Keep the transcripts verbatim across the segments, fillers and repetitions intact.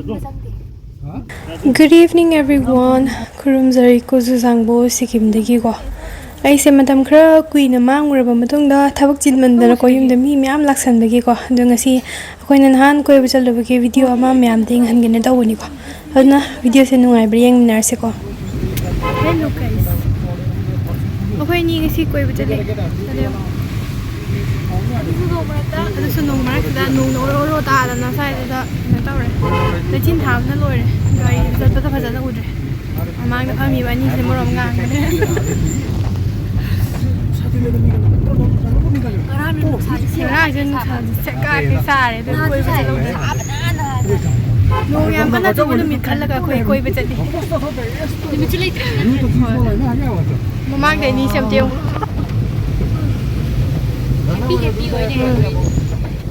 Good evening, everyone. ꯈꯨꯔꯨꯝꯖꯔꯤ ꯀꯨꯖꯨ ꯖꯥꯡꯕꯣ ꯁꯤꯀꯤꯝꯗꯒꯤꯀꯣ꯫ ꯑꯩꯁꯦ ꯃꯇꯝ ꯈꯔ ꯀꯨꯏꯅ ꯃꯥꯡꯉꯨꯔꯕ ꯃꯇꯨꯡꯗ, ꯊꯕꯛ ꯆꯤꯟꯃꯟꯗꯅꯀꯣ, ꯌꯨꯝꯗ ꯃꯤ ꯃꯌꯥꯝ ꯂꯥꯛꯁꯟꯕꯒꯤꯀꯣ꯫ ꯑꯗꯣ ꯉꯁꯤ ꯑꯩꯈꯣꯏꯅ ꯅꯍꯥꯟ ꯀꯣꯏꯕ ꯆꯠꯂꯨꯕꯒꯤ ꯚꯤꯗꯤꯑꯣ ꯑꯃ ꯃꯌꯥꯝꯗ ꯌꯦꯡꯍꯟꯒꯦꯅ ꯇꯧꯕꯅꯤꯀꯣ꯫ ꯑꯗꯨꯅ ꯚꯤꯗꯤꯑꯣꯁꯦ ꯅꯨꯡꯉꯥꯏꯕ꯭ꯔꯥ ꯌꯦꯡꯃꯤꯟꯅꯔꯁꯤꯀꯣ꯫ Hello guys, ꯑꯩꯈꯣꯏ ꯑꯅꯤ ꯉꯁꯤ ꯀꯣꯏꯕ ꯆꯠꯂꯦ꯫ ꯑꯗꯨ ꯑꯗꯨꯁꯨ ꯅꯣꯡ ꯃꯔꯛꯇ, ꯑꯗꯨꯁꯨ ꯅꯣꯡ ꯃꯔꯛꯁꯤꯗ ꯅꯣꯡꯅ ꯑꯣꯔꯣ ꯑꯣꯔꯣ ꯇꯥꯗꯅ ꯁ꯭ꯋꯥꯏꯗꯨꯗ ꯀꯩꯅꯣ ꯇꯧꯔꯦ꯫ ꯂꯩꯆꯤꯟ ꯊꯥꯕꯅ ꯂꯣꯏꯔꯦ꯫ ꯒꯥꯔꯤ ꯆꯠꯄꯗ ꯐꯖꯅ ꯎꯗ꯭ꯔꯦ꯫ ꯃꯃꯥꯡꯗ ꯐꯝꯃꯤꯕ ꯑꯅꯤꯁꯤꯅ ꯃꯔꯣꯝ ꯉꯥꯡꯕꯅꯦ꯫ ꯉꯔꯥꯡꯁꯨ ꯅꯨꯡꯁꯥꯁꯦ ꯁꯦꯒꯥꯏꯒꯩ ꯁꯥꯔꯦ, ꯑꯗꯨ ꯀꯣꯏꯕ ꯆꯠꯍꯧꯗ꯭ꯔꯦ꯫ ꯅꯣꯡ ꯌꯥꯝ ꯀꯟꯅ ꯆꯨꯕ ꯅꯨꯃꯤꯠ ꯈꯜꯂꯒ ꯑꯩꯈꯣꯏ ꯀꯣꯏꯕ ꯆꯠꯂꯤ꯫ ꯅꯨꯃꯤꯠꯁꯨ ꯂꯩꯇ꯭ꯔꯦ꯫ ꯍꯣꯏ꯫ ꯃꯃꯥꯡꯗ ꯑꯅꯤꯁꯦ ꯑꯝꯇ ꯌꯦꯡꯉꯨ꯫ Happy happy ꯑꯣꯏꯔꯦ꯫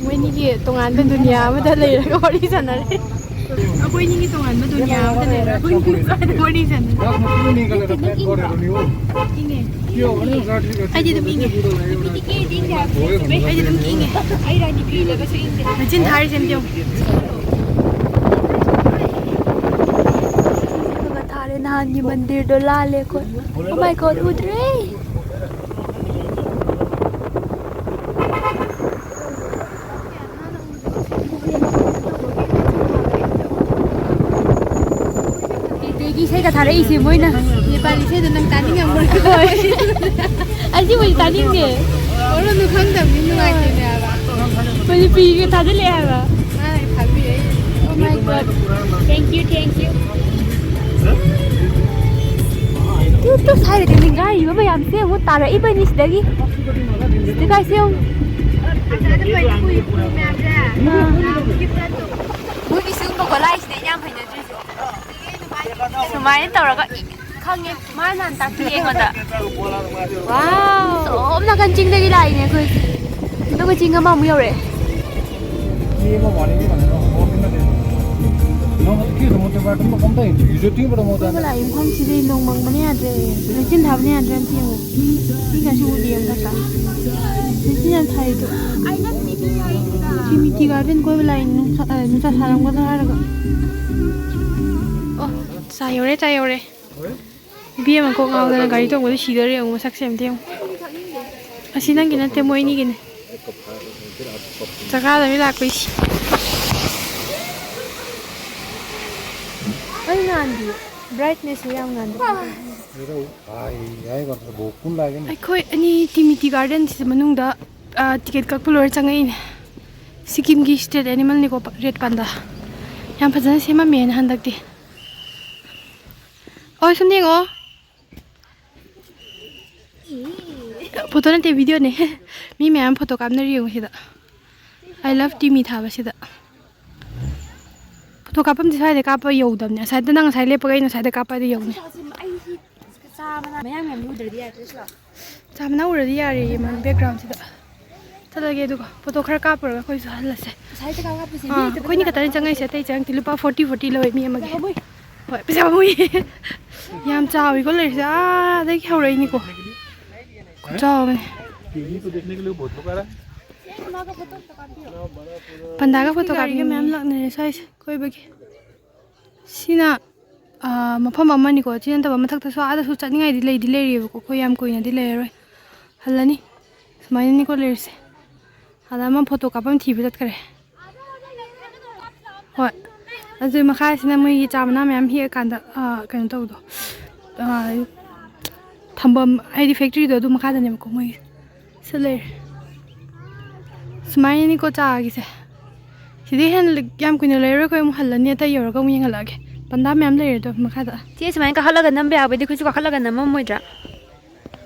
ꯃꯣꯏꯅꯤꯒꯤ ꯇꯣꯉꯥꯟꯕ ꯗꯨꯅꯤꯌꯥ ꯑꯃꯗ ꯂꯩꯔꯒ ꯋꯥꯔꯤ ꯁꯥꯟꯅꯔꯦ꯫ ꯑꯩꯈꯣꯏꯅꯤꯒꯤ ꯇꯣꯉꯥꯟꯕ ꯗꯨꯅꯤꯌꯥ ꯑꯃꯗ ꯂꯩꯔꯒ ꯑꯩꯈꯣꯏꯅꯤ ꯋꯥꯔꯤ ꯁꯥꯟꯅꯔꯦ꯫ ꯅꯪ ꯏꯪꯉꯦ꯫ ꯑꯩꯗꯤ ꯑꯗꯨꯝ ꯏꯪꯉꯦ꯫ ꯑꯩꯗꯤ ꯑꯗꯨꯝ ꯏꯪꯉꯦ꯫ ꯃꯆꯤꯟ ꯊꯥꯔꯤꯁꯦ ꯑꯝꯇ ꯌꯦꯡꯉꯨ꯫ ꯊꯥꯔꯦ, ꯅꯍꯥꯟꯒꯤ ꯃꯟꯗꯤꯔꯗꯣ ꯂꯥꯜꯂꯦ ꯑꯩꯈꯣꯏ꯫ Oh my God, ꯎꯗ꯭ꯔꯦ꯫ ꯏꯁꯩꯒ ꯊꯥꯔꯛꯏꯁꯦ ꯃꯣꯏꯅ꯫ ꯅꯦꯄꯥꯂꯤ ꯏꯁꯩꯗꯣ ꯅꯪ ꯇꯥꯅꯤꯡꯉꯝꯃꯔꯣꯏ꯫ ꯍꯣꯏ꯫ ꯑꯁꯤꯕꯨꯗꯤ ꯇꯥꯅꯤꯡꯗꯦ꯫ ꯃꯔꯣꯟꯗꯣ ꯈꯪꯗꯕꯅꯤ ꯅꯨꯡꯉꯥꯏꯇꯦꯅꯦ ꯍꯥꯏꯕ꯫ ꯃꯅꯤꯄꯨꯔꯤꯒ ꯊꯥꯖꯤꯜꯂꯛꯑꯦ ꯍꯥꯏꯕ꯫ ꯃꯥꯅ ꯊꯥꯕꯤꯔꯛꯏ꯫ Oh my God. Thank you, thank you. Two, two, ꯁ꯭ꯋꯥꯏꯗꯗꯤ ꯅꯤꯡꯒꯥꯏꯔꯤꯕ ꯃꯌꯥꯝꯁꯦ ꯑꯃꯨꯛ ꯇꯥꯔꯛꯏꯕꯅꯤ ꯁꯤꯗꯒꯤ꯫ ꯁꯤꯗ ꯀꯥꯏꯁꯦ ꯌꯦꯡꯉꯨ꯫ ꯑꯥ꯫ ꯃꯣꯏꯒꯤ ꯁꯤꯒꯨꯝꯕ ꯒꯣꯂꯥꯏꯁꯤꯅꯦ ꯑꯩꯅ ꯌꯥꯝ ꯍꯩꯅꯗ꯭ꯔꯤꯁꯦ꯫ ꯁꯨꯃꯥꯏꯅ ꯇꯧꯔꯒ ꯏ-, ꯈꯪꯉꯦ꯫ ꯃꯥꯅ ꯍꯥꯟꯅ ꯇꯥꯛꯄꯤꯌꯦ ꯑꯩꯉꯣꯟꯗ꯫ ꯋꯥꯎ! ꯁꯣꯝ ꯅꯥꯀꯟ ꯆꯤꯡꯗꯒꯤ ꯂꯥꯛꯏꯅꯦ ꯑꯩꯈꯣꯏꯁꯦ꯫ ꯑꯗꯨꯒ ꯆꯤꯡ ꯑꯃꯃꯨꯛ ꯌꯧꯔꯛꯑꯦ꯫ ꯑꯩꯈꯣꯏꯅ ꯂꯥꯛꯏ ꯃꯐꯝꯁꯤꯗꯤ ꯅꯣꯡ ꯃꯪꯕꯅ ꯌꯥꯗ꯭ꯔꯦ꯫ ꯂꯩꯆꯤꯟ ꯊꯥꯕꯅ ꯌꯥꯗ꯭ꯔꯦ꯫ ꯑꯝꯇ ꯌꯦꯡꯉꯣ꯫ ꯃꯤꯒꯁꯨ ꯎꯗꯦ ꯑꯝꯇ꯫ ꯂꯩꯆꯤꯟ ꯌꯥꯝ ꯊꯥꯏ ꯑꯗꯣ꯫ ꯇ꯭ꯔꯤꯅꯤꯇꯤ ꯒꯥꯔꯗꯦꯟ ꯀꯣꯏꯕ ꯂꯥꯛꯏꯅꯦ, ꯅꯨꯡꯁꯥ, ꯑ, ꯅꯨꯡꯁꯥ ꯁꯥꯔꯝꯒꯗ꯭ꯔꯥ ꯍꯥꯏꯔꯒ꯫ ꯑꯣ, ꯆꯥ ꯌꯧꯔꯦ, ꯆꯥ ꯌꯧꯔꯦ꯫ ꯏꯕꯦꯝꯃ ꯀꯣꯛ ꯉꯥꯎꯗꯅ ꯒꯥꯔꯤ ꯇꯣꯡꯕꯗ ꯁꯤꯗꯣꯔꯦ ꯌꯦꯡꯉꯨ, ꯃꯁꯛꯁꯦ ꯑꯝꯇ ꯌꯦꯡꯉꯨ꯫ ꯑꯁꯤ ꯅꯪꯒꯤ ꯅꯠꯇꯦ, ꯃꯣꯏ ꯑꯅꯤꯒꯤꯅꯦ꯫ ꯆꯀꯥꯗ ꯃꯤ ꯂꯥꯛꯄꯩ ꯁꯤ-, ꯑꯩ ꯉꯥꯟꯗꯤꯌꯦ꯫ ꯕ꯭ꯔꯥꯏꯠꯅꯦꯁꯁꯦ ꯌꯥꯝ ꯉꯥꯟꯗꯦ꯫ ꯑꯩꯈꯣꯏ ꯑꯅꯤ ꯇ꯭ꯔꯤꯅꯤꯇꯤ ꯒꯥꯔꯗꯦꯟꯁꯤꯗ ꯃꯅꯨꯡꯗ, ꯑ, ꯇꯤꯀꯦꯠ ꯀꯛꯄ ꯂꯣꯏꯔ ꯆꯪꯉꯛꯏꯅꯦ꯫ ꯁꯤꯛꯀꯤꯝꯒꯤ ꯁ꯭ꯇꯦꯠ ꯑꯦꯅꯤꯃꯦꯜꯅꯤꯀꯣ, ꯔꯦꯠ ꯄꯥꯟꯗꯥ꯫ ꯌꯥꯝ ꯐꯖꯅ ꯁꯦꯝꯃꯝꯃꯦꯅ ꯍꯟꯗꯛꯇꯤ꯫ ꯑꯣ, ꯁꯨꯝ ꯌꯦꯡꯉꯣ꯫ ꯐꯣꯇꯣ ꯅꯠꯇꯦ, ꯚꯤꯗꯤꯑꯣꯅꯦ꯫ ꯃꯤ ꯃꯌꯥꯝ ꯐꯣꯇꯣ ꯀꯥꯞꯅꯔꯤ ꯌꯦꯡꯉꯨ ꯁꯤꯗ꯫ I love ꯇꯤꯃꯤ ꯊꯥꯕꯁꯤꯗ꯫ ꯐꯣꯇꯣ ꯀꯥꯞꯐꯝꯗꯤ ꯁ꯭ꯋꯥꯏꯗ ꯀꯥꯞꯄ ꯌꯧꯗꯕꯅꯦ꯫ ꯑꯁꯥꯏꯗ ꯅꯪ ꯉꯁꯥꯏ ꯂꯦꯞꯄꯒ ꯑꯩꯅ ꯁ꯭ꯋꯥꯏꯗ ꯀꯥꯞꯄꯗꯤ ꯌꯧꯅꯤ꯫ ꯆꯥ ꯃꯅꯥ ꯃꯌꯥꯝ ꯃꯌꯥꯝ ꯎꯗ꯭ꯔꯗꯤ ꯌꯥꯗ꯭ꯔꯦ ꯁꯤꯗ꯫ ꯆꯥ ꯃꯅꯥ ꯎꯔꯗꯤ ꯌꯥꯔꯦꯌꯦ, ꯃꯥ background ꯁꯤꯗ꯫ ꯆꯠꯂꯒꯦ ꯑꯗꯨꯒ ꯐꯣꯇꯣ ꯈꯔ ꯀꯥꯞꯄꯨꯔꯒ ꯑꯩꯈꯣꯏꯁꯨ ꯍꯜꯂꯁꯦ꯫ ꯉꯁꯥꯏꯗ ꯀꯥꯞ ꯀꯥꯞꯄꯁꯦ, ꯑꯥ, ꯃꯤ ꯂꯩꯇꯕ ꯑꯩꯈꯣꯏꯅꯤ ꯀꯅꯥ ꯈꯛꯇꯅꯤ ꯀꯥꯞ ꯆꯪꯉꯛꯏꯁꯦ, ꯀꯥꯞꯄꯁꯦ? ꯑꯇꯩ ꯆꯪꯉꯛꯇꯦ꯫ ꯂꯨꯄꯥ forty forty ꯂꯧꯋꯦ ꯃꯤ ꯑꯃꯒꯤ꯫ ꯄꯩꯁꯥ ꯄꯥꯝꯃꯨꯏ꯫ ꯍꯣꯏ, ꯄꯩꯁꯥ ꯄꯥꯝꯃꯨꯏ꯫ ꯌꯥꯝ ꯆꯥꯎꯋꯤꯀꯣ ꯂꯩꯔꯤꯁꯦ, ꯑꯥꯗꯒꯤ ꯍꯧꯔꯛꯏꯅꯤꯀꯣ꯫ ꯈꯨꯆꯥꯎ ꯑꯃꯅꯤ꯫ ꯄꯥꯟꯗꯥꯒ ꯐꯣꯇꯣ ꯀꯥꯞꯅꯤꯡꯉꯦ꯫ ꯃꯌꯥꯝ ꯂꯥꯛꯅꯔꯦ ꯁ꯭ꯋꯥꯏꯁꯦ ꯀꯣꯏꯕꯒꯤ꯫ ꯁꯤꯅ, ꯑꯥ, ꯃꯐꯝ ꯑꯃꯅꯤꯀꯣ꯫ ꯁꯤ ꯅꯠꯇꯕ ꯃꯊꯛꯇꯁꯨ, ꯑꯥꯗꯁꯨ ꯆꯠꯅꯤꯡꯉꯥꯏꯗꯤ ꯂꯩꯗꯤ ꯂꯩꯔꯤꯑꯕꯀꯣ꯫ ꯑꯩꯈꯣꯏ ꯌꯥꯝ ꯀꯨꯏꯅꯗꯤ ꯂꯩꯔꯔꯣꯏ, ꯍꯜꯂꯅꯤ꯫ ꯁꯨꯃꯥꯏꯅꯅꯤꯀꯣ ꯂꯩꯔꯤꯁꯦ꯫ ꯑꯗ ꯑꯃ ꯐꯣꯇꯣ ꯀꯥꯞꯐꯝ ꯊꯤꯕ ꯆꯠꯈ꯭ꯔꯦ꯫ ꯍꯣꯏ꯫ ꯑꯗꯨ ꯃꯈꯥꯁꯤꯅ ꯃꯣꯏꯒꯤ ꯆꯥ ꯃꯅꯥ ꯃꯌꯥꯝ ꯍꯦꯛꯑꯀꯥꯟꯗ, ꯑꯥ, ꯀꯩꯅꯣ ꯇꯧꯕꯗꯣ꯫ ꯑꯥ, ꯊꯝꯐꯝ ꯍꯥꯏꯗꯤ factory ꯗꯣ ꯑꯗꯨ ꯃꯈꯥꯗꯅꯦꯕꯀꯣ ꯃꯣꯏꯒꯤ꯫ ꯁꯤ ꯂꯩꯔꯦ꯫ ꯁꯨꯃꯥꯏꯅꯅꯤꯀꯣ ꯆꯥꯒꯤꯁꯦ꯫ ꯁꯤꯗꯩ ꯍꯦꯟꯅ ꯌꯥꯝ ꯀꯨꯏꯅ ꯂꯩꯔꯔꯣꯏ, ꯑꯩꯈꯣꯏ ꯑꯃꯨꯛ ꯍꯜꯂꯅꯤ, ꯑꯇꯩ ꯌꯧꯔꯒ ꯑꯃꯨꯛ ꯌꯦꯡꯍꯜꯂꯛꯑꯒꯦ꯫ ꯄꯟꯗꯥ ꯃꯌꯥꯝ ꯂꯩꯔꯦ ꯑꯗꯣ ꯃꯈꯥꯗ꯫ ꯆꯦ, ꯁꯨꯃꯥꯏꯅ ꯀꯥꯈꯠꯂꯒ ꯅꯝꯕ ꯌꯥꯕꯗꯤ ꯑꯩꯈꯣꯏꯁꯨ ꯀꯥꯈꯠꯂꯒ ꯅꯝꯃꯝꯃꯣꯏꯗ꯭ꯔꯥ?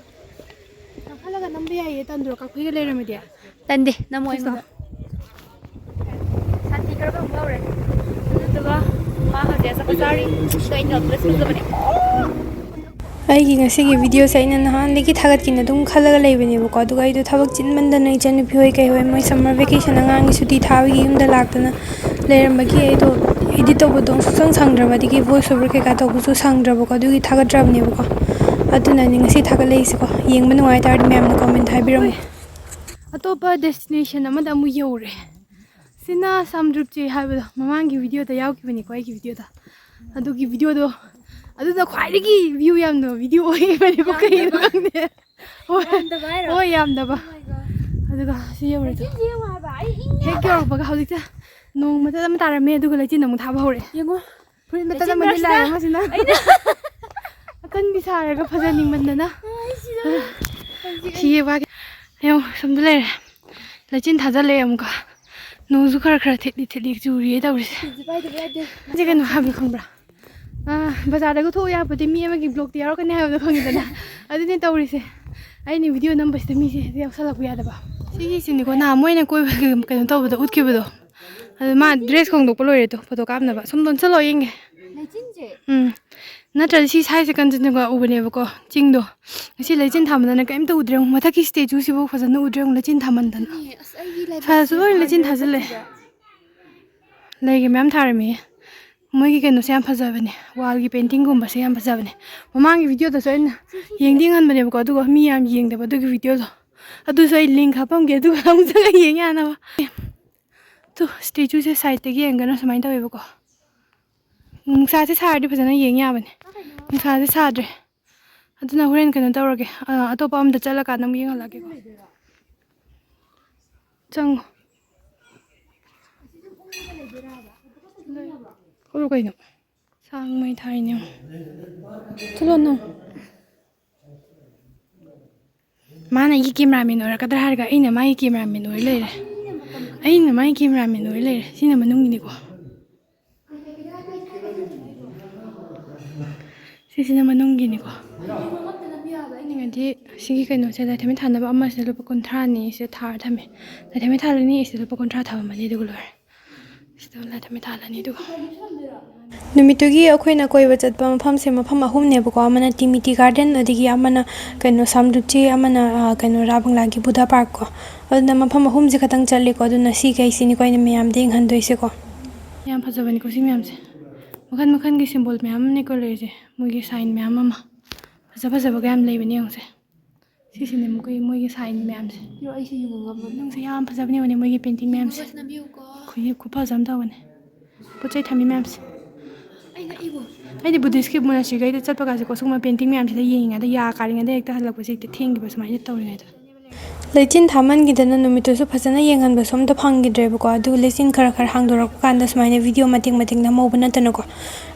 ꯀꯥꯈꯠꯂꯒ ꯅꯝꯕ ꯌꯥꯏꯌꯦ, ꯇꯟꯗ꯭ꯔꯣ ꯀꯥꯐꯩꯒ ꯂꯩꯔꯝꯃꯗꯤ? ꯇꯟꯗꯦ, ꯅꯝꯃꯣ ꯑꯩꯉꯣꯟꯗ꯫ ꯁꯥꯟꯇꯤ ꯈꯔ ꯐꯪꯕ ꯍꯧꯔꯦ꯫ ꯑꯗꯨꯗꯨꯒ ꯃꯥ ꯍꯧꯖꯤꯛ ꯑꯆꯥꯄꯣꯠ ꯆꯥꯔꯤ꯫ ꯑꯗꯣ ꯑꯩꯅ ꯅꯣꯠ ꯄ꯭ꯂꯁ ꯄꯤꯖꯕꯅꯦ꯫ ꯑꯩꯒꯤ ꯉꯁꯤꯒꯤ video ꯁꯦ ꯑꯩꯅ ꯅꯍꯥꯟꯗꯒꯤ ꯊꯥꯒꯠꯀꯦꯅ ꯑꯗꯨꯝ ꯈꯜꯂꯒ ꯂꯩꯕꯅꯦꯕꯀꯣ, ꯑꯗꯨꯒ ꯑꯩꯗꯣ ꯊꯕꯛ ꯆꯤꯟꯃꯟꯗꯅ ꯏꯆꯟꯅꯨꯄꯤ ꯍꯣꯏ ꯀꯩ ꯍꯣꯏ ꯃꯣꯏ summer vacation ꯑꯉꯥꯡꯒꯤ ꯁꯨꯇꯤ ꯊꯥꯕꯒꯤ ꯌꯨꯝꯗ ꯂꯥꯛꯇꯅ ꯂꯩꯔꯝꯕꯒꯤ ꯑꯩꯗꯣ edit ꯇꯧꯕꯗꯣ ꯁꯨꯡꯁꯪ ꯁꯪꯗ꯭ꯔꯕ, ꯑꯗꯒꯤ voice over ꯀꯩꯀꯥ ꯇꯧꯕꯁꯨ ꯁꯪꯗ꯭ꯔꯕꯀꯣ, ꯑꯗꯨꯒꯤ ꯊꯥꯒꯠꯇ꯭ꯔꯕꯅꯦꯕꯀꯣ꯫ ꯑꯗꯨꯅꯅꯦ ꯉꯁꯤ ꯊꯥꯒꯠꯂꯛꯏꯁꯦꯀꯣ꯫ ꯌꯦꯡꯕ ꯅꯨꯡꯉꯥꯏ ꯇꯥꯔꯗꯤ ꯃꯌꯥꯝꯅ comment ꯍꯥꯏꯕꯤꯔꯝꯃꯨ꯫ ꯑꯇꯣꯞꯄ destination ꯑꯃꯗ ꯑꯃꯨꯛ ꯌꯧꯔꯦ꯫ ꯁꯤꯅ ꯁꯝꯗ꯭ꯔꯨꯞꯆꯤ ꯍꯥꯏꯕꯗꯣ, ꯃꯃꯥꯡꯒꯤ video ꯗ ꯌꯥꯎꯈꯤꯕꯅꯤꯀꯣ, ꯑꯩꯒꯤ video ꯗ꯫ ꯑꯗꯨꯒꯤ video ꯗꯣ, ꯑꯗꯨꯗ ꯈ꯭ꯋꯥꯏꯗꯒꯤ view ꯌꯥꯝꯗꯕ video ꯑꯣꯏꯈꯤꯕꯅꯦꯀꯣ, ꯀꯩꯒꯤꯅꯣ ꯈꯪꯗꯦ꯫ ꯍꯣꯏ꯫ ꯌꯥꯝꯗꯕ ꯍꯥꯏꯔꯣ? ꯍꯣꯏ, ꯌꯥꯝꯗꯕ꯫ Oh my God꯫ ꯑꯗꯨꯒ ꯁꯤ ꯌꯧꯔꯦ꯫ ꯂꯩꯆꯤꯟꯁꯦ ꯌꯦꯡꯉꯣ ꯍꯥꯏꯕ, ꯑꯩ ꯏꯪꯉꯦ꯫ ꯍꯦꯛ ꯌꯧꯔꯛꯄꯒ ꯍꯧꯖꯤꯛꯇ ꯅꯣꯡ ꯃꯇꯠ ꯑꯃ ꯇꯥꯔꯝꯃꯦ, ꯑꯗꯨꯒ ꯂꯩꯆꯤꯟ ꯑꯃꯨꯛ ꯊꯥꯕ ꯍꯧꯔꯛꯑꯦ꯫ ꯌꯦꯡꯉꯣ꯫ ꯐꯨꯔꯤꯠ ꯃꯇꯠ ꯂꯩꯆꯤꯟ ꯑꯃ ꯂꯤꯠ ꯃꯔꯛꯁꯤꯗ ꯂꯥꯛꯑꯦ ꯑꯃꯁꯤꯅ꯫ ꯑꯩꯅ ꯑꯀꯟꯕꯤ ꯁꯥꯔꯒ ꯐꯖꯅꯤꯡꯃꯟꯗꯅ꯫ ꯑꯩ ꯁꯤꯗ ꯍꯧꯖꯤꯛ ꯊꯤꯌꯦ ꯃꯥꯒꯤ꯫ ꯌꯦꯡꯉꯣ, ꯁꯣꯝꯗ ꯂꯩꯔꯦ꯫ ꯂꯩꯆꯤꯟ ꯊꯥꯖꯤꯜꯂꯛꯑꯦ ꯑꯃꯨꯛꯀ꯫ ꯅꯣꯡꯁꯨ ꯈꯔ ꯈꯔ ꯊꯤꯠꯂꯤ ꯊꯤꯠꯂꯤ ꯆꯨꯔꯤꯌꯦ ꯇꯧꯔꯤꯁꯦ꯫ ꯐꯤꯁꯦ ꯄꯥꯏꯗꯕ ꯌꯥꯗꯦ꯫ ꯁꯤ ꯀꯩꯅꯣ ꯍꯥꯏꯕ ꯈꯪꯕ꯭ꯔꯥ? ꯑꯥ, ꯕꯖꯥꯔꯗꯒ ꯊꯣꯛꯎ ꯌꯥꯄꯣꯠꯇꯦ, ꯃꯤ ꯑꯃꯒꯤ vlog ꯇ ꯌꯥꯎꯔꯛꯀꯅꯤ ꯍꯥꯏꯕꯗꯣ ꯈꯪꯉꯤꯗꯅ? ꯑꯗꯨꯅꯦ ꯇꯧꯔꯤꯁꯦ꯫ ꯑꯩꯅ video ꯅꯝꯕꯁꯤꯗ ꯃꯤꯁꯦ ꯍꯦꯛꯇ ꯌꯥꯎꯁꯜꯂꯛꯄ ꯌꯥꯗꯕ꯫ ꯁꯤꯒꯤꯁꯤꯅꯤꯀꯣ, ꯅꯍꯥꯟ ꯃꯣꯏꯅ ꯀꯣꯏꯕꯒꯤ ꯀꯩꯅꯣ ꯇꯧꯕꯗꯣ, ꯎꯠꯈꯤꯕꯗꯣ꯫ ꯑꯗꯨ ꯃꯥ dress ꯍꯣꯡꯗꯣꯛꯄ ꯂꯣꯏꯔꯦ ꯇꯣ, photo ꯀꯥꯞꯅꯕ꯫ ꯁꯨꯝ ꯂꯣꯟꯁꯤꯜꯂꯛꯑꯣ ꯌꯦꯡꯒꯦ꯫ ꯂꯩꯆꯤꯟꯁꯦ꯫ ꯎꯝ꯫ ꯅꯠꯇ꯭ꯔꯗꯤ ꯁꯤ ꯁ꯭ꯋꯥꯏꯁꯦ ꯀꯟꯆꯅꯖꯪꯒ ꯎꯕꯅꯦꯕꯀꯣ, ꯆꯤꯡꯗꯣ꯫ ꯉꯁꯤ ꯂꯩꯆꯤꯟ ꯊꯥꯃꯟꯗꯅ ꯀꯩꯝꯇ ꯎꯗ꯭ꯔꯦ꯫ ꯃꯊꯛꯀꯤ statue ꯁꯤꯐꯥꯎ ꯐꯖꯅ ꯎꯗ꯭ꯔꯦ, ꯂꯩꯆꯤꯟ ꯊꯥꯃꯟꯗꯅ꯫ ꯑꯗꯨꯅꯦ, ꯑꯁ, ꯑꯩꯒꯤ ꯂꯥꯏꯕꯛꯁꯦ ꯁꯥꯔꯁꯨ ꯂꯣꯏ ꯂꯩꯆꯤꯟ ꯐꯍꯟꯗ꯭ꯔꯦ ꯊꯥꯖꯤꯜꯂꯦ꯫ ꯆꯠꯈꯤꯕ꯫ ꯂꯩꯒ ꯃꯌꯥꯝ ꯊꯥꯔꯝꯃꯤꯌꯦ꯫ ꯃꯣꯏꯒꯤ ꯀꯩꯅꯣꯁꯦ ꯌꯥꯝ ꯐꯖꯕꯅꯦ, wall ꯒꯤ painting ꯒꯨꯝꯕꯁꯦ ꯌꯥꯝ ꯐꯖꯕꯅꯦ꯫ ꯃꯃꯥꯡꯒꯤ video ꯗꯁꯨ ꯑꯩꯅ ꯌꯦꯡꯗꯤ ꯌꯦꯡꯍꯟꯕꯅꯦꯕꯀꯣ, ꯑꯗꯨꯒ ꯃꯤ ꯌꯥꯝ ꯌꯦꯡꯗꯕ ꯑꯗꯨꯒꯤ video ꯗꯣ꯫ ꯑꯗꯨꯁꯨ ꯑꯩ link ꯍꯥꯞꯄꯝꯒꯦ, ꯑꯗꯨꯒ ꯑꯃꯨꯛ ꯆꯪꯉ ꯌꯦꯡ ꯌꯥꯅꯕ꯫ ꯇꯨ, statue ꯁꯦ side ꯇꯒꯤ ꯌꯦꯡꯒꯅ ꯁꯨꯃꯥꯏꯅ ꯇꯧꯋꯦꯕꯀꯣ꯫ ꯅꯨꯡꯁꯥꯁꯦ ꯁꯥꯔꯗꯤ ꯐꯖꯅ ꯌꯦꯡ ꯌꯥꯕꯅꯦ꯫ ꯅꯨꯡꯁꯥꯁꯦ ꯁꯥꯗ꯭ꯔꯦ꯫ ꯑꯗꯨꯅ ꯍꯣꯔꯦꯟ ꯀꯩꯅꯣ ꯇꯧꯔꯒꯦ, ꯑ, ꯑꯇꯣꯞꯄ ꯑꯝꯗ ꯆꯠꯂꯀꯥꯟꯗ ꯑꯃꯨꯛ ꯌꯦꯡꯍꯜꯂꯛꯀꯦꯀꯣ꯫ ꯆꯪꯉꯣ꯫ ꯀꯩꯅꯣ? ꯁꯥꯡ ꯃꯩ ꯊꯥꯔꯤꯅꯦ ꯌꯦꯡꯉꯣ꯫ ꯆꯠꯂꯣ ꯅꯪ꯫ ꯃꯥꯅ ꯑꯩꯒꯤ cameraman ꯑꯣꯏꯔꯛꯀꯗ꯭ꯔꯥ ꯍꯥꯏꯔꯒ ꯑꯩꯅ ꯃꯥꯒꯤ cameraman ꯑꯣꯏ ꯂꯩꯔꯦ꯫ ꯑꯩꯅ ꯃꯥꯒꯤ cameraman ꯑꯣꯏ ꯂꯩꯔꯦ꯫ ꯁꯤꯅ ꯃꯅꯨꯡꯒꯤꯅꯤꯀꯣ꯫ ꯁꯤꯁꯤꯅ ꯃꯅꯨꯡꯒꯤꯅꯤꯀꯣ꯫ ꯑꯩꯅꯗꯤ ꯁꯤꯒꯤ ꯀꯩꯅꯣꯁꯦ ꯂꯥꯏꯊꯝꯃꯤ ꯊꯥꯅꯕ ꯑꯃꯁꯤꯗ ꯂꯨꯄꯥ ꯀꯨꯟꯊ꯭ꯔꯥꯅꯤ, ꯁꯤꯗ ꯊꯥꯔ ꯊꯝꯃꯦ꯫ ꯂꯥꯏꯊꯝꯃꯤ ꯊꯥꯜꯂꯅꯤ, ꯁꯤꯗ ꯂꯨꯄꯥ ꯀꯨꯟꯊ꯭ꯔꯥ ꯊꯝꯃꯝꯃꯅꯤ, ꯑꯗꯨꯒ ꯂꯣꯏꯔꯦ꯫ ꯁꯤꯗ ꯂꯥꯏꯊꯝꯃꯤ ꯊꯥꯜꯂꯅꯤ, ꯑꯗꯨꯒ꯫ ꯅꯨꯃꯤꯠꯇꯨꯒꯤ ꯑꯩꯈꯣꯏꯅ ꯀꯣꯏꯕ ꯆꯠꯄ ꯃꯐꯝꯁꯦ ꯃꯐꯝ ꯑꯍꯨꯝꯅꯦꯕꯀꯣ꯫ ꯑꯃꯅ ꯇꯤꯃꯤꯇꯤ garden, ꯑꯗꯒꯤ ꯑꯃꯅ ꯀꯩꯅꯣ ꯁꯥꯝꯗꯨꯞꯆꯤ, ꯑꯃꯅ, ꯑ, ꯀꯩꯅꯣ ꯔꯥ ꯕꯪꯂꯥꯒꯤ ꯕꯨꯙ park ꯀꯣ꯫ ꯑꯗꯨꯅ ꯃꯐꯝ ꯑꯍꯨꯝꯁꯦ ꯈꯛꯇꯪ ꯆꯠꯂꯤꯀꯣ꯫ ꯑꯗꯨꯅ ꯁꯤꯈꯩꯁꯤꯅꯤꯀꯣ ꯑꯩꯅ ꯃꯌꯥꯝꯗ ꯌꯦꯡꯍꯟꯗꯣꯏꯁꯦꯀꯣ꯫ ꯌꯥꯝ ꯐꯖꯕꯅꯤꯀꯣ ꯁꯤ ꯃꯌꯥꯝꯁꯦ꯫ ꯃꯈꯜ ꯃꯈꯜꯒꯤ symbol ꯃꯌꯥꯝ ꯑꯃꯅꯤꯀꯣ ꯂꯩꯔꯤꯁꯦ꯫ ꯃꯣꯏꯒꯤ sign ꯃꯌꯥꯝ ꯑꯃ꯫ ꯐꯖ ꯐꯖꯕꯒ ꯌꯥꯝ ꯂꯩꯕꯅꯦ ꯌꯦꯡꯉꯨꯁꯦ꯫ ꯁꯤꯁꯤꯅꯦ ꯃꯈꯣꯏ, ꯃꯣꯏꯒꯤ ꯁꯥꯏꯟ ꯃꯌꯥꯝꯁꯦ꯫ ꯌꯣ, ꯑꯩꯁꯦ ꯌꯦꯡꯕ ꯉꯝꯃꯣꯏ꯫ ꯅꯨꯡꯁꯦ ꯌꯥꯝ ꯐꯖꯕꯅꯦ, ꯌꯦꯡꯉꯨꯅꯦ, ꯃꯣꯏꯒꯤ ꯄꯦꯟꯇꯤꯡ ꯃꯌꯥꯝꯁꯦ꯫ ꯅꯝꯕꯤꯌꯨꯀꯣ꯫ ꯑꯩꯈꯣꯏꯒꯤ ꯈꯨꯐꯖ ꯑꯃ ꯇꯧꯕꯅꯦ꯫ ꯄꯣꯠ ꯆꯩ ꯊꯝꯃꯤ ꯃꯌꯥꯝꯁꯦ꯫ ꯑꯩꯅ ꯏꯕꯨ꯫ ꯑꯩꯗꯤ ꯕꯨꯙꯤꯁꯀꯤ ꯃꯣꯅꯥꯁꯇ꯭ꯔꯤꯈꯩꯗ ꯆꯠꯄ ꯀꯥꯟꯁꯦꯀꯣ, ꯁꯤꯒꯨꯝꯕ ꯄꯦꯟꯇꯤꯡ ꯃꯌꯥꯝꯁꯤꯗ ꯌꯦꯡꯉꯤꯉꯩꯗ ꯌꯥ ꯀꯥꯔꯤꯉꯩꯗ ꯍꯦꯛꯇ ꯍꯜꯂꯛꯄꯁꯦ ꯍꯦꯛꯇ ꯊꯦꯡꯈꯤꯕ ꯁꯨꯃꯥꯏꯅ ꯇꯧꯔꯤꯉꯩꯗ꯫ ꯂꯩꯆꯤꯟ ꯊꯥꯃꯟꯈꯤꯗꯅ ꯅꯨꯃꯤꯠꯇꯨꯁꯨ ꯐꯖꯅ ꯌꯦꯡꯍꯟꯕꯁꯨ ꯑꯝꯇ ꯐꯪꯈꯤꯗ꯭ꯔꯦꯕꯀꯣ꯫ ꯑꯗꯨ ꯂꯩꯆꯤꯟ ꯈꯔ ꯈꯔ ꯍꯥꯡꯗꯣꯔꯛꯄ ꯀꯥꯟꯗ ꯁꯨꯃꯥꯏꯅ ꯚꯤꯗꯤꯑꯣ ꯃꯇꯦꯛ ꯃꯇꯦꯛ ꯅꯝꯍꯧꯕ ꯅꯠꯇꯅꯀꯣ꯫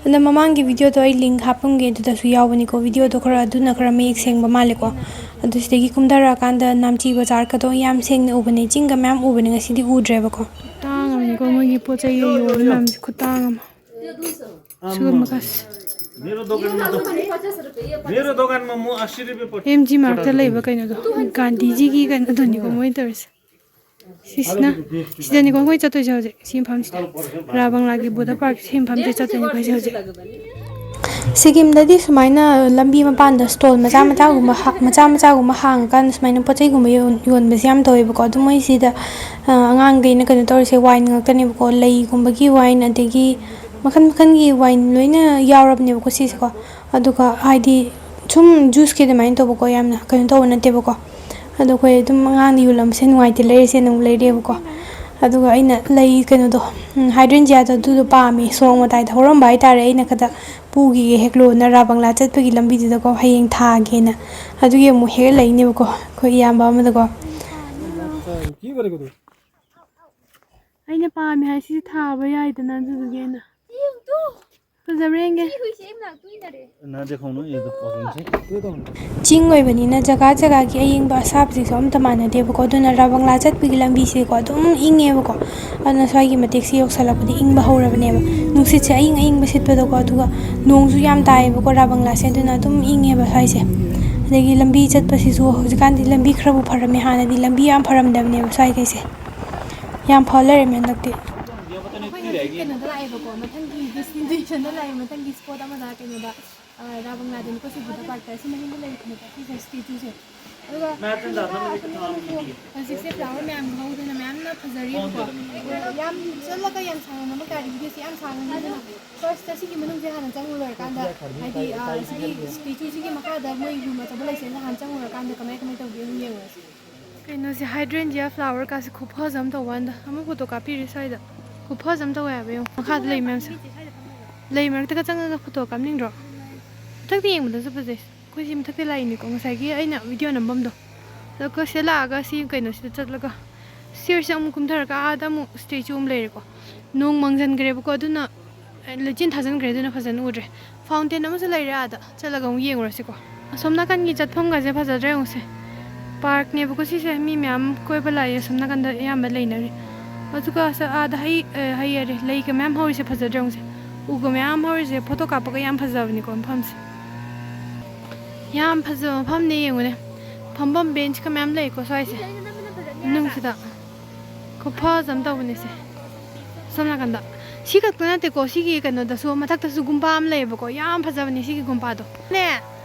ꯑꯗꯣ ꯃꯃꯥꯡꯒꯤ ꯚꯤꯗꯤꯑꯣꯗꯣ ꯑꯩ ꯂꯤꯡ ꯍꯥꯞꯄꯝꯒꯦ, ꯑꯗꯨꯗꯁꯨ ꯌꯥꯎꯕꯅꯤꯀꯣ꯫ ꯚꯤꯗꯤꯑꯣꯗꯣ ꯈꯔ ꯑꯗꯨꯅ ꯈꯔ ꯃꯌꯦꯛ ꯁꯦꯡꯕ ꯃꯥꯜꯂꯦꯀꯣ꯫ ꯑꯗꯨ ꯁꯤꯗꯒꯤ ꯀꯨꯝꯊꯔꯛꯑꯀꯥꯟꯗ ꯅꯥꯝꯆꯤ ꯕꯖꯥꯔꯒꯗꯣ ꯌꯥꯝ ꯁꯦꯡꯅ ꯎꯕꯅꯦ꯫ ꯆꯤꯡꯒ ꯃꯌꯥꯝ ꯎꯕꯅꯦ, ꯉꯁꯤꯗꯤ ꯎꯗ꯭ꯔꯦꯕꯀꯣ꯫ ꯈꯨꯇꯥꯡ ꯑꯃꯅꯤꯀꯣ ꯃꯣꯏꯒꯤ ꯄꯣꯠ ꯆꯩ ꯌꯣꯟꯕ ꯃꯌꯥꯝꯁꯦ, ꯈꯨꯇꯥꯡ ꯑꯃ꯫ ꯁꯤꯒꯨꯝꯕꯒꯁꯦ꯫ मेरो दोकानमा त मेरो दोकानमा म अस्सी रुपियाँ पट- ꯑꯦꯝ ꯖꯤ ꯃꯥꯔꯛꯇ ꯂꯩꯕ ꯀꯩꯅꯣꯗꯣ, ꯒꯥꯟꯙꯤꯖꯤꯒꯤ ꯀꯩꯅꯣꯗꯨꯅꯤꯀꯣ ꯃꯣꯏ ꯇꯧꯔꯤꯁꯦ꯫ ꯁꯤꯁꯤꯅ, ꯁꯤꯗꯅꯤꯀꯣ ꯑꯩꯈꯣꯏ ꯆꯠꯇꯣꯏꯁꯦ ꯍꯧꯖꯤꯛ꯫ ꯁꯤ ꯃꯐꯝꯁꯤꯗ, ꯔꯥ ꯕꯪꯂꯥꯒꯤ ꯕꯨꯙ ꯄꯥꯔꯛ ꯁꯤ ꯃꯐꯝꯁꯤꯗ ꯆꯠꯇꯣꯏꯅꯤꯀꯣ ꯑꯩꯈꯣꯏꯁꯦ ꯍꯧꯖꯤꯛ꯫ ꯁꯤꯀꯤꯝꯗꯗꯤ ꯁꯨꯃꯥꯏꯅ ꯂꯝꯕꯤ ꯃꯄꯥꯟꯗ ꯁ꯭ꯇꯣꯜ ꯃꯆꯥ ꯃꯆꯥꯒꯨꯝꯕ ꯍꯥ-, ꯃꯆꯥ ꯃꯆꯥꯒꯨꯝꯕ ꯍꯥꯡꯉꯀꯥꯟꯗ ꯁꯨꯃꯥꯏꯅ ꯄꯣꯠ ꯆꯩꯒꯨꯝꯕ ꯌꯣꯟ-, ꯌꯣꯟꯕꯁꯦ ꯌꯥꯝ ꯇꯧꯋꯦꯕꯀꯣ꯫ ꯑꯗꯨ ꯃꯣꯏꯁꯤꯗ, ꯑ, ꯑꯉꯥꯡꯈꯩꯅ ꯀꯩꯅꯣ ꯇꯧꯔꯤꯁꯦ, ꯋꯥꯏꯟ ꯉꯥꯛꯇꯅꯦꯕꯀꯣ꯫ ꯂꯩꯒꯨꯝꯕꯒꯤ ꯋꯥꯏꯟ, ꯑꯗꯒꯤ ꯃꯈꯟ ꯃꯈꯟꯒꯤ ꯋꯥꯏꯟ ꯂꯣꯏꯅ ꯌꯥꯎꯔꯕꯅꯦꯕꯀꯣ ꯁꯤꯁꯦꯀꯣ꯫ ꯑꯗꯨꯒ ꯍꯥꯏꯗꯤ ꯁꯨꯝ ꯖꯨꯁꯀꯤ ꯑꯗꯨꯃꯥꯏꯅ ꯇꯧꯕꯀꯣ, ꯌꯥꯝꯅ ꯀꯩꯅꯣ ꯇꯧꯕ ꯅꯠꯇꯦꯕꯀꯣ꯫ ꯑꯗꯣ ꯑꯩꯈꯣꯏ ꯑꯗꯨꯝ ꯑꯉꯥꯡꯗ ꯌꯣꯜꯂꯝꯕꯁꯦ ꯅꯨꯡꯉꯥꯏꯇꯦ, ꯂꯩꯔꯁꯦꯅ ꯑꯃꯨꯛ ꯂꯩꯔꯛꯑꯦꯕꯀꯣ꯫ ꯑꯗꯨꯒ ꯑꯩꯅ ꯂꯩ ꯀꯩꯅꯣꯗꯣ, ꯎꯝ, ꯍꯥꯏꯗ꯭ꯔꯦꯟꯖꯤꯌꯥꯗꯣ ꯑꯗꯨꯗꯣ ꯄꯥꯝꯃꯦ, ꯁꯣꯔꯣꯛ ꯃꯇꯥꯏꯗ ꯍꯧꯔꯝꯕ ꯍꯥꯏꯇꯥꯔꯦ꯫ ꯑꯩꯅ ꯈꯛꯇ ꯄꯨꯈꯤꯒꯦ ꯍꯦꯛꯂꯛꯑꯣꯅ, ꯔꯥ ꯕꯪꯂꯥ ꯆꯠꯄꯒꯤ ꯂꯝꯕꯤꯗꯨꯗꯀꯣ ꯍꯌꯦꯡ ꯊꯥꯒꯦꯅ꯫ ꯑꯗꯨꯒꯤ ꯑꯃꯨꯛ ꯍꯦꯛꯂꯛꯏꯅꯦꯕꯀꯣ ꯑꯩꯈꯣꯏ ꯏꯌꯥꯝꯕ ꯑꯃꯗꯀꯣ꯫ ꯑꯩꯅ ꯄꯥꯝꯃꯦ ꯍꯥꯏꯁꯤ ꯊꯥꯕ ꯌꯥꯏꯗꯅ, ꯑꯗꯨꯗꯨꯒꯤ ꯑꯩꯅ꯫ ꯐꯖꯕ꯭ꯔꯥ ꯌꯦꯡꯒꯦ꯫ ꯅꯍꯥꯟ ꯗꯦꯈꯣꯡꯅꯣ ꯌꯦꯡꯗꯣ ꯄꯣꯠꯁꯦ꯫ ꯆꯤꯡ ꯑꯣꯏꯕꯅꯤꯅ ꯖꯒꯥ ꯖꯒꯥꯒꯤ ꯑꯌꯤꯡꯕ ꯑꯁꯥꯕꯁꯤꯁꯨ ꯑꯝꯇ ꯃꯥꯟꯅꯗꯦꯕꯀꯣ꯫ ꯑꯗꯨꯅ ꯔꯥ ꯕꯪꯂꯥ ꯆꯠꯄꯒꯤ ꯂꯝꯕꯤꯁꯦꯀꯣ ꯑꯗꯨꯝ ꯏꯪꯉꯦꯕꯀꯣ꯫ ꯑꯗꯨꯅ ꯁ꯭ꯋꯥꯏꯒꯤ ꯃꯇꯦꯛꯁꯤ ꯌꯧꯁꯜꯂꯛꯄꯗꯤ ꯏꯪꯕ ꯍꯧꯔꯕꯅꯦꯕ꯫ ꯅꯨꯡꯁꯤꯠꯁꯦ ꯑꯌꯤꯡ ꯑꯌꯤꯡꯕ ꯁꯤꯠꯄꯗꯀꯣ꯫ ꯑꯗꯨꯒ ꯅꯣꯡꯁꯨ ꯌꯥꯝ ꯇꯥꯏꯌꯦꯕꯀꯣ ꯔꯥ ꯕꯪꯂꯥꯁꯦ꯫ ꯑꯗꯨꯅ ꯑꯗꯨꯝ ꯏꯪꯉꯦꯕ ꯁ꯭ꯋꯥꯏꯁꯦ꯫ ꯑꯗꯒꯤ ꯂꯝꯕꯤ ꯆꯠꯄꯁꯤꯁꯨ ꯍꯧꯖꯤꯛꯀꯥꯟꯗꯤ ꯂꯝꯕꯤ ꯈꯔꯕꯨ ꯐꯔꯝꯃꯦ, ꯍꯥꯟꯅꯗꯤ ꯂꯝꯕꯤ ꯌꯥꯝ ꯐꯔꯝꯗꯕꯅꯦꯕ ꯁ꯭ꯋꯥꯏꯈꯩꯁꯦ꯫ ꯌꯥꯝ ꯐ ꯂꯩꯔꯝꯃꯦ ꯍꯟꯗꯛꯇꯤ꯫ ꯑꯩꯈꯣꯏ ꯍꯧꯖꯤꯛ ꯀꯩꯅꯣꯗ ꯂꯥꯛꯑꯦꯕꯀꯣ, ꯃꯊꯪꯒꯤ ꯗꯦꯁꯇꯤꯅꯦꯁꯟꯗ ꯂꯥꯛꯑꯦ, ꯃꯊꯪꯒꯤ ꯁ꯭ꯄꯣꯠ ꯑꯃꯗ ꯀꯩꯅꯣꯗ, ꯑ, ꯔꯥ ꯕꯪꯂꯥꯗꯅꯤꯀꯣ, ꯁꯤ ꯕꯨꯙ ꯄꯥꯔꯛꯇ꯫ ꯁꯤ ꯃꯅꯤꯡꯗ ꯂꯩꯔꯤꯕꯅꯦꯕ ꯁꯤꯁꯦ, ꯁ꯭ꯇꯦꯆꯨꯁꯦ꯫ ꯑꯗꯨꯒ ꯍꯧꯖꯤꯛꯁꯦ ꯐ꯭ꯂꯥꯋꯔ ꯃꯌꯥꯝ ꯍꯧꯗꯅ ꯃꯌꯥꯝꯅ ꯐꯖꯔꯤꯕꯀꯣ꯫ ꯑꯗꯣ ꯌꯥꯝ ꯆꯠꯂꯒ ꯌꯥꯝ ꯁꯥꯡꯅ ꯅꯝꯃꯛ ꯇꯥꯔꯗꯤ ꯚꯤꯗꯤꯑꯣꯁꯦ ꯌꯥꯝ ꯁꯥꯡꯉꯅꯤ꯫ ꯑꯗꯨꯅ ꯐꯥꯔꯁꯇ ꯁꯤꯒꯤ ꯃꯅꯨꯡꯁꯦ ꯍꯥꯟꯅ ꯆꯪꯉꯨ ꯂꯣꯏꯔꯀꯥꯟꯗ, ꯍꯥꯏꯗꯤ, ꯑ, ꯁꯤꯒꯤ ꯁ꯭ꯇꯦꯆꯨꯁꯤꯒꯤ ꯃꯈꯥꯗ ꯃꯣꯏ ꯔꯨꯝ ꯑꯆꯧꯕ ꯂꯩꯁꯦ, ꯍꯥꯟꯅ ꯆꯪꯉꯨꯔꯀꯥꯟꯗ ꯀꯃꯥꯏ ꯀꯃꯥꯏ ꯇꯧꯒꯦ ꯑꯗꯨꯝ ꯌꯦꯡꯉꯨꯔꯁꯤ꯫ ꯀꯩꯅꯣꯁꯦ, ꯍꯥꯏꯗ꯭ꯔꯦꯟꯖꯤꯌꯥ ꯐ꯭ꯂꯥꯋꯔ ꯀꯥꯁꯦ ꯈꯨꯐꯖ ꯑꯃ ꯇꯧꯕ ꯋꯥꯅꯤꯗ꯫ ꯑꯃ ꯐꯣꯇꯣ ꯀꯥꯞꯄꯤꯔꯤ ꯁ꯭ꯋꯥꯏꯗ꯫ ꯈꯨꯐꯖ ꯑꯃ ꯇꯧꯋꯦ ꯍꯥꯏꯕ, ꯌꯦꯡꯉꯣ꯫ ꯃꯈꯥꯗ ꯂꯩ ꯃꯌꯥꯝꯁꯦ꯫ ꯂꯩ ꯃꯔꯛꯇꯒ ꯆꯪꯉꯒ ꯐꯣꯇꯣ ꯀꯥꯞꯅꯤꯡꯗ꯭ꯔꯣ? ꯃꯊꯛꯇ ꯌꯦꯡꯕꯗꯁꯨ ꯐꯖꯩ꯫ ꯑꯩꯈꯣꯏ ꯁꯤ ꯃꯊꯛꯇ ꯂꯥꯛꯏꯅꯤꯀꯣ, ꯉꯁꯥꯏꯒꯤ ꯑꯩꯅ ꯚꯤꯗꯤꯑꯣ ꯅꯝꯐꯝꯗꯣ꯫ ꯑꯗꯨꯒ ꯁꯤꯗ ꯂꯥꯛꯑꯒ ꯁꯤ ꯀꯩꯅꯣꯁꯤꯗ ꯆꯠꯂꯒ ꯁꯤꯔꯁꯤ ꯑꯃꯨꯛ ꯀꯨꯝꯊꯔꯒ ꯑꯥꯗ ꯑꯃꯨꯛ ꯁ꯭ꯇꯦꯆꯨ ꯑꯃ ꯂꯩꯔꯦꯀꯣ꯫ ꯅꯣꯡ ꯃꯪꯁꯤꯟꯈ꯭ꯔꯦꯕꯀꯣ, ꯑꯗꯨꯅ ꯂꯩꯆꯤꯟ ꯊꯥꯖꯤꯟꯈ꯭ꯔꯦ, ꯑꯗꯨꯅ ꯐꯖꯅ ꯎꯗ꯭ꯔꯦ꯫ ꯐꯥꯎꯟꯇꯦꯟ ꯑꯃꯁꯨ ꯂꯩꯔꯦ, ꯑꯥꯗ ꯆꯠꯂꯒ ꯑꯃꯨꯛ ꯌꯦꯡꯉꯨꯔꯁꯤꯀꯣ꯫ ꯑꯁꯣꯝ ꯅꯥꯀꯟꯒꯤ ꯆꯠꯐꯝꯒꯁꯦ ꯐꯖꯗ꯭ꯔꯦ, ꯌꯦꯡꯉꯨꯁꯦ꯫ ꯄꯥꯔꯛꯅꯦꯕꯀꯣ ꯁꯤꯁꯦ, ꯃꯤ ꯃꯌꯥꯝ ꯀꯣꯏꯕ ꯂꯥꯛꯑꯦ, ꯑꯁꯣꯝ ꯅꯥꯀꯟꯗ ꯑꯌꯥꯝꯕ ꯂꯩꯅꯔꯤ꯫ ꯑꯗꯨꯒ ꯑꯁ-, ꯑꯥꯗ ꯍꯩ, ꯑ, ꯍꯩ ꯑꯔꯦ, ꯂꯩꯒ ꯃꯌꯥꯝ ꯍꯧꯔꯤꯁꯦ ꯐꯖꯗ꯭ꯔꯦ, ꯌꯦꯡꯉꯨꯁꯦ꯫ ꯎꯒ ꯃꯌꯥꯝ ꯍꯧꯔꯤꯁꯦ, ꯐꯣꯇꯣ ꯀꯥꯞꯄꯒ ꯌꯥꯝ ꯐꯖꯕꯅꯤꯀꯣ ꯃꯐꯝꯁꯦ꯫ ꯌꯥꯝ ꯐꯖꯕ ꯃꯐꯝꯅꯦ, ꯌꯦꯡꯉꯨꯅꯦ꯫ ꯐꯝꯐꯝ ꯕꯦꯟꯁꯀ ꯃꯌꯥꯝ ꯂꯩꯀꯣ ꯁ꯭ꯋꯥꯏꯁꯦ ꯃꯅꯨꯡꯁꯤꯗ꯫ ꯈꯨꯐꯖ ꯑꯃ ꯇꯧꯕꯅꯦ ꯁꯦ꯫ ꯁꯣꯝ ꯅꯥꯀꯟꯗ꯫ ꯁꯤ ꯈꯛꯇ ꯅꯠꯇꯦꯀꯣ, ꯁꯤꯒꯤ ꯀꯩꯅꯣꯗꯁꯨ, ꯃꯊꯛꯇꯁꯨ ꯒꯨꯝꯄꯥ ꯑꯃ ꯂꯩꯌꯦꯕꯀꯣ꯫ ꯌꯥꯝ ꯐꯖꯕꯅꯦ ꯁꯤꯒꯤ ꯒꯨꯝꯄꯥꯗꯣ꯫ ꯅꯦ,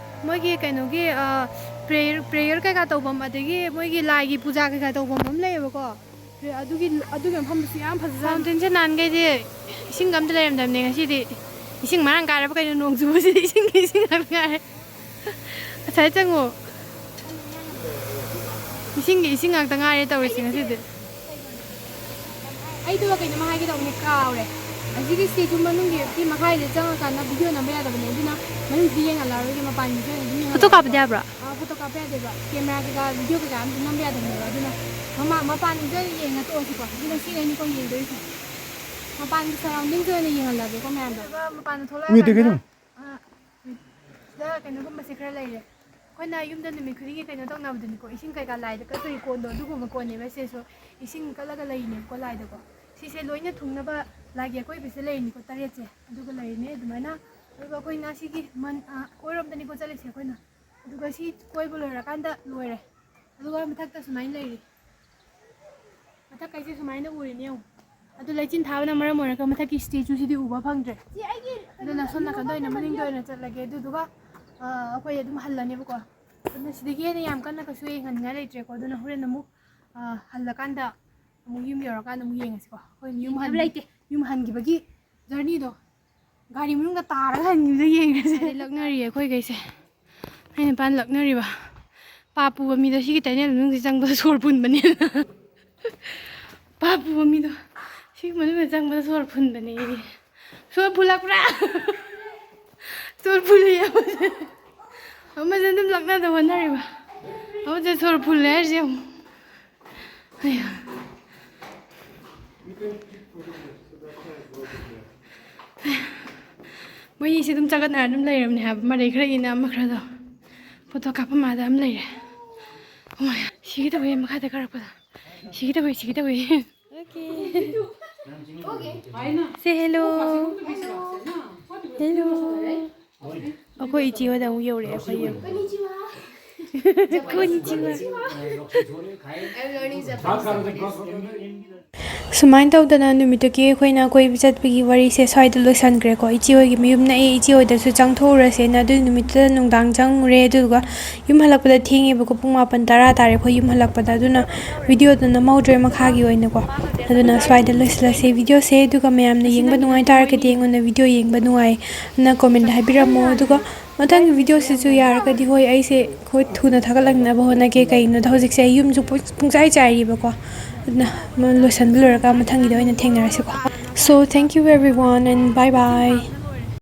ꯃꯣꯏꯒꯤ ꯀꯩꯅꯣꯒꯤ, ꯑ, ꯄ꯭ꯔꯦꯌꯔ, ꯄ꯭ꯔꯦꯌꯔ ꯀꯩꯀꯥ ꯇꯧꯐꯝ, ꯑꯗꯒꯤ ꯃꯣꯏꯒꯤ ꯂꯥꯏꯒꯤ ꯄꯨꯖꯥ ꯀꯩꯀꯥ ꯇꯧꯐꯝ ꯑꯃ ꯂꯩꯌꯦꯕꯀꯣ꯫ ꯑꯗꯨꯒꯤ, ꯑꯗꯨꯒꯤ ꯃꯐꯝꯗꯨꯁꯨ ꯌꯥꯝ ꯐꯖꯖꯥꯠꯅꯤ꯫ ꯐꯥꯎꯟꯇꯦꯟꯁꯦ ꯅꯍꯥꯟꯈꯩꯗꯤ ꯏꯁꯤꯡꯒ ꯑꯝꯇ ꯂꯩꯔꯝꯗꯕꯅꯦ, ꯉꯁꯤꯗꯤ ꯏꯁꯤꯡ ꯃꯔꯥꯡ ꯀꯥꯏꯔꯕ ꯀꯩꯅꯣ, ꯅꯣꯡ ꯆꯨꯕꯁꯤꯗꯤ ꯏꯁꯤꯡꯒꯤ ꯏꯁꯤꯡ ꯉꯥꯛꯇ ꯉꯥꯏꯔꯦ꯫ ꯑꯁꯥꯏ ꯆꯪꯉꯣ꯫ ꯏꯁꯤꯡꯒꯤ ꯏꯁꯤꯡ ꯉꯥꯛꯇ ꯉꯥꯏꯔꯦ ꯇꯧꯔꯤꯁꯦ ꯉꯁꯤꯗꯤ꯫ ꯑꯩꯗꯣ ꯀꯩꯅꯣꯝꯃ ꯍꯥꯏꯒꯦ ꯇꯧꯕꯅꯦ, ꯀꯥꯎꯔꯦ꯫ ꯑꯁꯤꯒꯤ ꯁ꯭ꯇꯦꯆꯨ ꯃꯅꯨꯡꯒꯤ ꯃꯈꯥꯏꯗ ꯆꯪꯉꯀꯥꯟꯗ ꯚꯤꯗꯤꯑꯣ ꯅꯝꯕ ꯌꯥꯗꯕꯅꯦ, ꯑꯗꯨꯅ ꯃꯅꯨꯡꯗꯤ ꯌꯦꯡꯍꯜꯂꯛꯑꯔꯣꯏꯒꯦ, ꯃꯄꯥꯟꯒꯤꯁꯦ ꯑꯣꯏꯅ ꯑꯗꯨꯝ ꯐꯣꯇꯣ ꯌꯦꯡꯍꯜꯂꯛꯑꯣ꯫ ꯀꯥꯞꯄꯗꯤ ꯌꯥꯕ꯭ꯔꯥ? ꯑꯥ, ꯐꯣꯇꯣ ꯀꯥꯞꯄ ꯌꯥꯗꯦꯕ, ꯀꯦꯃꯦꯔꯥ ꯀꯩꯀꯥ ꯚꯤꯗꯤꯑꯣ ꯀꯩꯀꯥ ꯑꯝꯇ ꯅꯝꯕ ꯌꯥꯗꯕꯅꯦꯕ, ꯑꯗꯨꯅ ꯃꯃꯥ-, ꯃꯄꯥꯟꯒꯤꯗ ꯑꯣꯏꯅ ꯌꯦꯡꯉ ꯇꯣꯛꯑꯁꯤꯀꯣ꯫ ꯑꯗꯨꯅ ꯁꯤꯗꯩꯅꯤꯀꯣ ꯌꯦꯡꯗꯣꯏꯁꯦ꯫ ꯃꯄꯥꯟꯒꯤ ꯁꯔꯥꯎꯟꯗꯤꯡꯁ ꯑꯣꯏꯅ ꯌꯦꯡꯍꯜꯂꯒꯦꯀꯣ ꯃꯌꯥꯝꯗꯣ꯫ ꯑꯗꯨꯒ ꯃꯄꯥꯟꯗ ꯊꯣꯛꯂꯛꯑꯀꯥꯟꯗ, ꯎꯏꯗꯦ ꯀꯩꯅꯣ꯫ ꯑꯥ, ꯁꯤꯗ ꯀꯩꯅꯣꯒꯨꯝꯕꯁꯦ ꯈꯔ ꯂꯩꯔꯦ꯫ ꯑꯩꯈꯣꯏꯅ ꯌꯨꯝꯗ ꯅꯨꯃꯤꯠ ꯈꯨꯗꯤꯡꯒꯤ ꯀꯩꯅꯣ ꯇꯧꯅꯕꯗꯨꯅꯤꯀꯣ, ꯏꯁꯤꯡ ꯀꯩꯀꯥ ꯂꯥꯏꯗ ꯀꯠꯄꯒꯤ ꯀꯣꯟꯗꯣ, ꯑꯗꯨꯒꯨꯝꯕ ꯀꯣꯟꯅꯦꯕ ꯁꯤꯁꯨ꯫ ꯏꯁꯤꯡ ꯀꯠꯂꯒ ꯂꯩꯔꯤꯅꯦꯕꯀꯣ ꯂꯥꯏꯗꯀꯣ꯫ ꯁꯤꯁꯦ ꯂꯣꯏꯅ ꯊꯨꯡꯅꯕ ꯂꯥꯏꯒꯤ ꯑꯀꯣꯏꯕꯁꯦ ꯂꯩꯔꯤꯅꯤꯀꯣ, ꯇꯔꯦꯠꯁꯦ꯫ ꯑꯗꯨꯒ ꯂꯩꯔꯤꯅꯦ ꯑꯗꯨꯃꯥꯏꯅ꯫ ꯑꯗꯨꯒ ꯑꯩꯈꯣꯏꯅ ꯁꯤꯒꯤ ꯃꯟ-, ꯑ, ꯑꯣꯏꯔꯣꯝꯗꯅꯤꯀꯣ ꯆꯠꯂꯤꯁꯦ ꯑꯩꯈꯣꯏꯅ꯫ ꯑꯗꯨꯒ ꯁꯤ ꯀꯣꯏꯕ ꯂꯣꯏꯔꯀꯥꯟꯗ ꯂꯣꯏꯔꯦ꯫ ꯑꯗꯨꯒ ꯃꯊꯛꯇ ꯁꯨꯃꯥꯏꯅ ꯂꯩꯔꯤ꯫ ꯃꯊꯛ ꯀꯩꯁꯦ ꯁꯨꯃꯥꯏꯅ ꯎꯔꯤꯅꯦ ꯌꯦꯡꯉꯨ꯫ ꯑꯗꯨ ꯂꯩꯆꯤꯟ ꯊꯥꯕꯅ ꯃꯔꯝ ꯑꯣꯏꯔꯒ ꯃꯊꯛꯀꯤ ꯁ꯭ꯇꯦꯆꯨꯁꯤꯗꯤ ꯎꯕ ꯐꯪꯗ꯭ꯔꯦ꯫ ꯆꯦ, ꯑꯩꯒꯤ ꯑꯗꯨꯅ ꯁꯣꯝ ꯅꯥꯀꯟꯗ ꯑꯣꯏꯅ, ꯃꯅꯤꯡꯗ ꯑꯣꯏꯅ ꯆꯠꯂꯒꯦ꯫ ꯑꯗꯨꯗꯨꯒ, ꯑ, ꯑꯩꯈꯣꯏ ꯑꯗꯨꯝ ꯍꯜꯂꯅꯦꯕꯀꯣ꯫ ꯑꯗꯨꯅ ꯁꯤꯗꯒꯤ ꯍꯦꯟꯅ ꯌꯥꯝ ꯀꯟꯅ ꯀꯩꯁꯨ ꯌꯦꯡꯍꯟꯅꯤꯡꯉꯥꯏ ꯂꯩꯇ꯭ꯔꯦꯀꯣ꯫ ꯑꯗꯨꯅ ꯍꯣꯔꯦꯟ ꯑꯃꯨꯛ, ꯑ, ꯍꯜꯂꯀꯥꯟꯗ, ꯑꯃꯨꯛ ꯌꯨꯝ ꯌꯧꯔꯀꯥꯟꯗ ꯑꯃꯨꯛ ꯌꯦꯡꯉꯁꯤꯀꯣ꯫ ꯑꯩꯈꯣꯏ ꯌꯨꯝ ꯍꯟ-, ꯂꯩꯇꯦ꯫ ꯌꯨꯝ ꯍꯟꯈꯤꯕꯒꯤ ꯖꯔꯅꯤꯗꯣ ꯒꯥꯔꯤ ꯃꯅꯨꯡꯗ ꯇꯥꯔꯒ ꯍꯟꯈꯤꯕꯗ ꯌꯦꯡꯉꯁꯦ꯫ ꯂꯛꯅꯔꯤ ꯑꯩꯈꯣꯏꯈꯩꯁꯦ꯫ ꯑꯩ ꯅꯨꯄꯥꯅ ꯂꯛꯅꯔꯤꯕ꯫ ꯄꯥꯞ ꯄꯨꯕ ꯃꯤꯗꯣ ꯁꯤꯒꯤ ꯇꯅꯦꯜ ꯃꯅꯨꯡꯁꯤ ꯆꯪꯕꯗ ꯁꯣꯔ ꯐꯨꯟꯕꯅꯦꯅ꯫ ꯄꯥꯞ ꯄꯨꯕ ꯃꯤꯗꯣ ꯁꯤꯒꯤ ꯃꯅꯨꯡꯗ ꯆꯪꯕꯗ ꯁꯣꯔ ꯐꯨꯟꯕꯅꯦ꯫ ꯁꯣꯔ ꯐꯨꯜꯂꯛꯄ꯭ꯔꯥ? ꯁꯣꯔ ꯐꯨꯜꯂꯤ ꯑꯃꯁꯦ꯫ ꯑꯃꯁꯦ ꯑꯗꯨꯝ ꯂꯛꯅꯗ ꯍꯣꯠꯅꯔꯤꯕ꯫ ꯑꯃꯁꯦ ꯁꯣꯔ ꯐꯨꯜꯂꯦ ꯍꯥꯏꯔꯤꯁꯦ ꯌꯦꯡꯉꯨ꯫ ꯑꯌꯥ꯫ ꯃꯣꯏꯅꯤꯁꯦ ꯑꯗꯨꯝ ꯆꯒꯠꯅꯔ ꯑꯗꯨꯝ ꯂꯩꯔꯕꯅꯦ ꯍꯥꯏꯕ, ꯃꯔꯩ ꯈꯔ ꯌꯦꯠꯅ ꯑꯃ ꯈꯔꯗꯣ꯫ ꯐꯣꯇꯣ ꯀꯥꯞꯐꯝ ꯑꯥꯗ ꯑꯃ ꯂꯩꯔꯦ꯫ ꯑꯣ ꯃꯥꯏ, ꯁꯤꯒꯦ ꯇꯧꯋꯦ ꯃꯈꯥꯗ ꯀꯥꯔꯛꯄꯗ꯫ ꯁꯤꯒꯦ ꯇꯧꯋꯦ, ꯁꯤꯒꯦ ꯇꯧꯋꯦ꯫ Okay. Say hello. Hello. ꯑꯩꯈꯣꯏ ꯏꯆꯦ ꯍꯣꯏꯗ ꯑꯃꯨꯛ ꯌꯧꯔꯛꯑꯦ ꯑꯩꯈꯣꯏ ꯌꯨꯝ꯫ Konnichiwa. ꯁꯨꯃꯥꯏꯅ ꯇꯧꯗꯅ ꯅꯨꯃꯤꯠꯇꯨꯒꯤ ꯑꯩꯈꯣꯏꯅ ꯀꯣꯏꯕ ꯆꯠꯄꯒꯤ ꯋꯥꯔꯤꯁꯦ ꯁ꯭ꯋꯥꯏꯗ ꯂꯣꯏꯁꯟꯈ꯭ꯔꯦꯀꯣ꯫ ꯏꯆꯦ ꯍꯣꯏꯒꯤ ꯃꯌꯨꯝ ꯅꯛꯑꯦ, ꯏꯆꯦ ꯍꯣꯏꯗꯁꯨ ꯆꯪꯊꯣꯛꯎꯔꯁꯦꯅ ꯑꯗꯨ ꯅꯨꯃꯤꯠꯇꯨꯗ ꯅꯨꯡꯗꯥꯡ ꯆꯪꯉꯨꯔꯦ꯫ ꯑꯗꯨꯗꯨꯒ ꯌꯨꯝ ꯍꯜꯂꯛꯄꯗ ꯊꯦꯡꯉꯦꯕꯀꯣ, ꯄꯨꯡ ꯃꯥꯄꯟ ꯇꯔꯥ ꯇꯥꯔꯦ ꯑꯩꯈꯣꯏ ꯌꯨꯝ ꯍꯜꯂꯛꯄꯗ꯫ ꯑꯗꯨꯅ ꯚꯤꯗꯤꯑꯣꯗꯣ ꯅꯝꯍꯧꯗ꯭ꯔꯦ ꯃꯈꯥꯒꯤ ꯑꯣꯏꯅꯀꯣ꯫ ꯑꯗꯨꯅ ꯁ꯭ꯋꯥꯏꯗ ꯂꯣꯏꯁꯤꯜꯂꯁꯦ ꯚꯤꯗꯤꯑꯣꯁꯦ꯫ ꯑꯗꯨꯒ ꯃꯌꯥꯝꯅ ꯌꯦꯡꯕ ꯅꯨꯡꯉꯥꯏ ꯇꯥꯔꯒꯗꯤ ꯑꯩꯉꯣꯟꯗ ꯚꯤꯗꯤꯑꯣ ꯌꯦꯡꯕ ꯅꯨꯡꯉꯥꯏ ꯑꯗꯨꯅ comment ꯍꯥꯏꯕꯤꯔꯝꯃꯣ꯫ ꯑꯗꯨꯒ ꯃꯊꯪꯒꯤ ꯚꯤꯗꯤꯑꯣꯁꯤꯁꯨ ꯌꯥꯔꯒꯗꯤ, ꯍꯣꯏ, ꯑꯩꯁꯦ ꯍꯣꯏ ꯊꯨꯅ ꯊꯥꯒꯠꯂꯛꯅꯕ ꯍꯣꯠꯅꯒꯦ꯫ ꯀꯩꯒꯤꯅꯣꯗ ꯍꯧꯖꯤꯛꯁꯦ ꯑꯩ ꯌꯨꯝꯁꯨ ꯄꯨꯡ-, ꯄꯨꯡꯆꯥꯏ ꯆꯥꯏꯔꯤꯕꯀꯣ꯫ ꯑꯗꯨꯅ ꯂꯣꯏꯁꯟꯕ ꯂꯣꯏꯔꯒ ꯃꯊꯪꯒꯤꯗ ꯑꯣꯏꯅ ꯊꯦꯡꯅꯔꯁꯤꯀꯣ꯫ So, thank you everyone and bye bye.